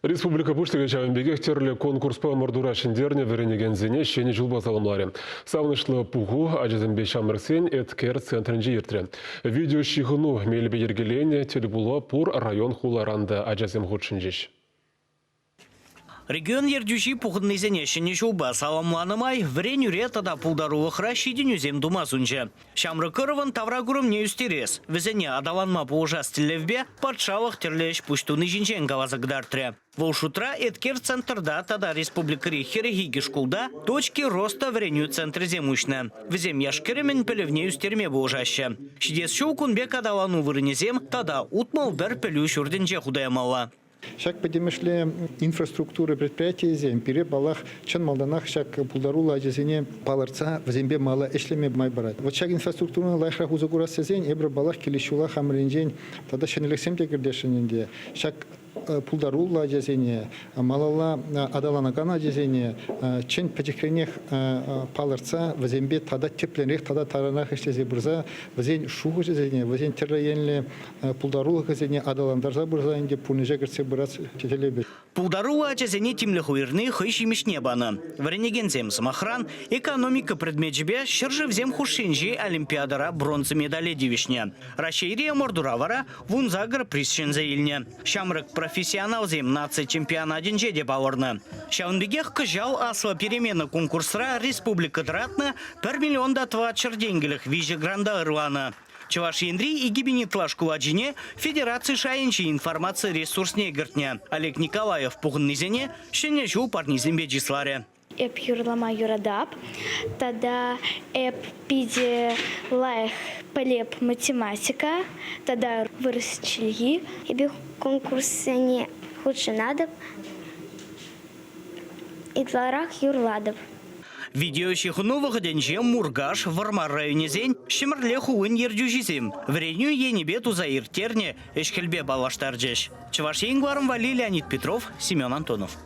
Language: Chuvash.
Республика Пуҫлӑхӗ ҫавӑн пекех тӗрлӗ конкурспа ӑмӑртура ҫӗнтернӗ вӗренекенсене Ҫӗнӗ ҫулпа саламларӗ. Савӑнӑҫлӑ пуху ачасемпе ҫамрӑксен Эткер центрӗнче иртрӗ. Видеоҫыхӑну мелӗпе йӗркеленӗ тӗлпулӑва пур район-хуларан та ачасем хутшӑнчӗҫ. Регион ертӳҫи пухӑннисене Ҫӗнӗ ҫулпа саламланӑ май вӗренӳре тата пултарулӑхра ҫитӗнӳсем тума сунчӗ. Ҫамрӑк ӑрӑвӑн тавракурӑмне ӳстерес, вӗсене аталанма пулӑшас тӗллевпе патшалӑх тӗрлӗ ӗҫ-пуҫ туни ҫинчен каласа кӑтартрӗ. Вӑл шутра Эткер центрта тата республикӑри 42 шкулта «Точки роста» вӗренӳ центрӗсем уҫнӑ. Вӗсем яш-кӗрӗмӗн пӗлӗвне ӳстерме пулӑшаҫҫӗ. Ҫитес ҫул кун пек аталану вырӑнӗсем тата 61 пӗлӳ ҫуртӗнче хута ямалла. Ҫак пӗтӗмӗшле инфраструктура предприятийӗсем пире, паллах, чӑн малтанах ҫак пултаруллӑ ачасене палӑртса вӗсемпе мала ӗҫлеме май парать. Вот ҫак инфраструктурӑна лайӑхрах усӑ курас тесен эпир, паллах, килес ҫула хамӑрӗнчен тата ҫӗнӗлӗхсем те кӗртесшӗн ӗнтӗ. Ҫак пултаруллӑ ачасене, малалла аталанакан ачасене чӑн пӗчӗкренех палӑртса вӗсемпе тата тӗплӗнрех тата таранах ӗҫлесе пырса вӗсен шухӑшӗсене, вӗсен тӗрлӗ енлӗ пултарулӑхӗсене аталантарса пырса ӗнтӗ пурнӑҫа кӗртсе пырас тӗллевпе. Пултаруллӑ ачасене тимлӗх уйӑрни хӑй ҫимӗҫне панӑ. Вӗренекенсем, сӑмахран, экономика предмечӗпе ҫӗршывсем хушшинчи олимпиадӑра бронза медале тивӗҫнӗ. Раҫҫейри ӑмӑртура вара 18 приз ҫӗнсе илнӗ. Ҫамрӑк профессионалсем наци чемпионатӗнче те палӑрнӑ. Ҫавӑн пекех кӑҫал Аслӑ перемена конкурсра республика тӑратнӑ пӗр миллион та тӑватҫӗр тенкӗлӗх виҫӗ гранта ырланӑ. Чӑваш Енри 2000 ытла шкул ачине федераци шайӗнчи информаци ресурсне кӗртнӗ. Олег Николаев пухӑннисене Ҫӗнӗ ҫул парнисемпе чысларӗ. Эп юрлама юратап тата эп питӗ лайӑх пӗлеп математика тата вырӑс чӗлхи. Эпир конкурссене хутшӑнатӑп, ытларах юрлатӑп. Видеоҫыхӑну вӑхӑтӗнче Муркаш, Вӑрмар районӗсен, Ҫӗмӗрле хулин ертӳҫисем вӗренӳ енӗпе туса ирттернӗ ӗҫ-хӗлпе паллаштарчӗҫ. Чӑваш Ен кӑларӑм валли Леонид Петров, Семен Антонов.